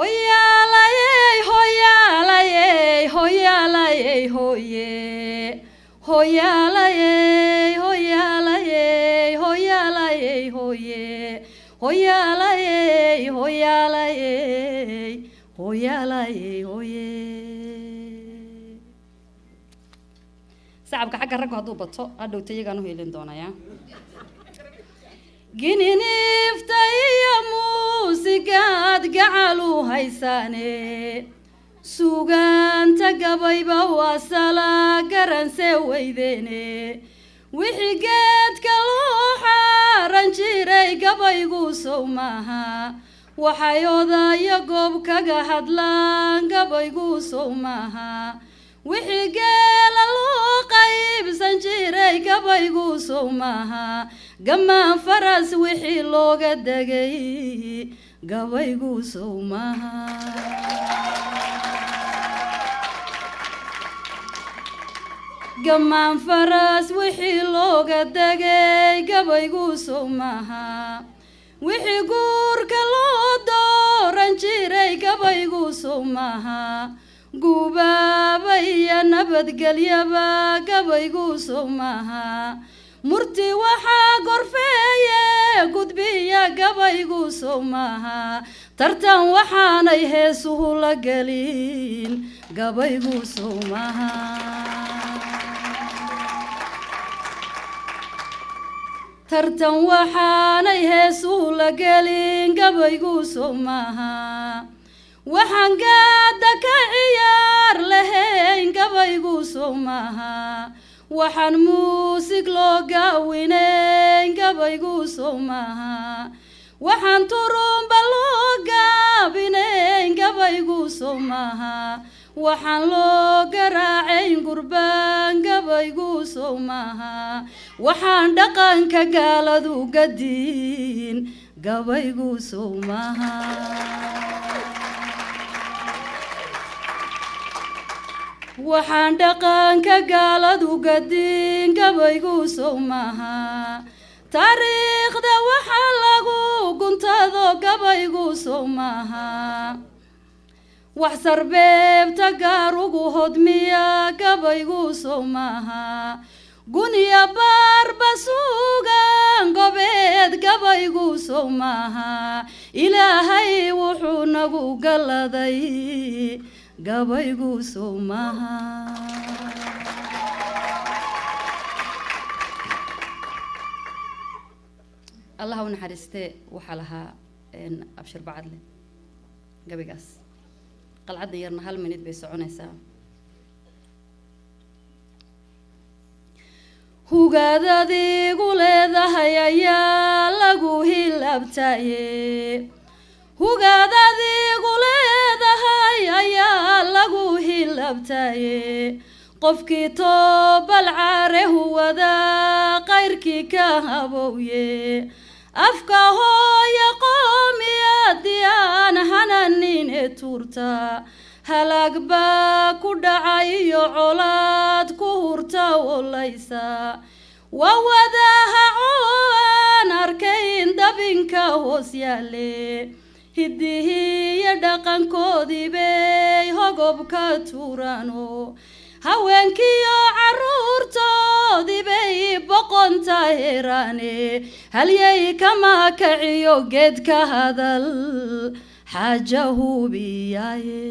Hoyaalayey, hoyaalayey, hoyaalayey, hoye, hoyaalayey, hoyaalayey, hoyaalayey, hoye, hoyaalayey, hoyaalayey, hoyaalayey, hoye. Sacabka xagga raggu hadduu bato, hadhowta iyagaan u helin doonayaa. Gininifta iyo muusigaad gacal u haysaane, sugaanta gabayba waasala garanse weydeene. Wixii geedka loo xaaran jiray gabaygu sow maaha? Waxay odayo goob kaga hadlaan gabaygu sow maaha? Wixii geela loo qaybsan jiray gabaygu sow maaha? Gamaan faras wixii looga degay gabaygu sow maaha? Gamaan faras wixii looga degay gabaygu sow maaha? Wixii guurka loo dooran jiray gabaygu sow maaha? Gubaaba iyo nabadgelyaba gabaygu sow maaha? Murti waxaa gorfeeye gudbiya gabaygu sow maaha? Tartan waxaanay heesuhu la gelin gabaygu sow maaha? Tartan waxaanay heesuhu la gelin gabaygu sow maaha? Waxaan gaada ka ciyaar lahayn gabaygu sow maaha? Waxaan muusig loo gaawinayn gabaygu sow maaha? Waxaan turumba loo gaabinayn gabaygu sow maaha? Waxaan loo garaacayn gurbaan gabaygu sow maaha? Waxaan dhaqanka gaaladu gadiin gabaygu sow maaha? Waxaan dhaqanka gaaladu gadiin gabaygu sow maaha? Taariikhda waxaa lagu guntado gabaygu sow maaha? Wax sarbeebta gaar ugu hodmiya gabaygu sow maaha? Gunya baarba suugan gobeed gabaygu sow maaha? Ilaahay wuxuu nagu galladay gabaygu sow maaha? Allah u naxariistee, waxaa lahaa Abshir Bacadle gabaygaas. Qalcadda yarna hal minid bay soconaysaa. Hugaad adigu leedahay ayaa lagu hilabtaye, hugaad adigu leedahay ayaa lagu hilabtaye. Qofkii toobal caare huwada qayrkii ka habowye, afka hooya qoomiyadiyaan hananin ee tuurta, halaag baa ku dhacay iyo colaad ku hurta wolaysa. Waa wadaha oo aan arkayn dabinka hoos yaale, hiddihii iyo dhaqankoodii bay hogobka tuuraano, haweenkiiyo caruurtoodii bay boqonta heraane. Halyay kama kaciyo geed ka hadal xaaja hubiyaaye.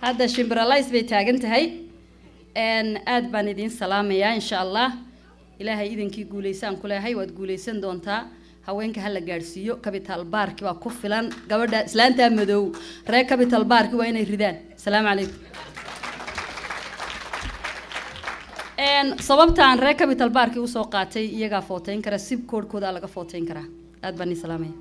Hadda shimbiralays bay taagan tahay. Aad baan idiin salaamayaa. Insha Allah, Ilaahay idinkii guulaysaan ku leehay, waad guulaysan doontaa. Haweenka hala gaadhsiiyo Capital Barki waa ku filan. Gabadha islaantaa madow reer Capital Barki waa inay ridaan. Asalaamu calaykum. Sababta aan reer Capital Barki usoo qaatay, iyagaa footeyn kara, sib koodhkoodaa laga footeyn karaa. Aad baan idiin salaamaya.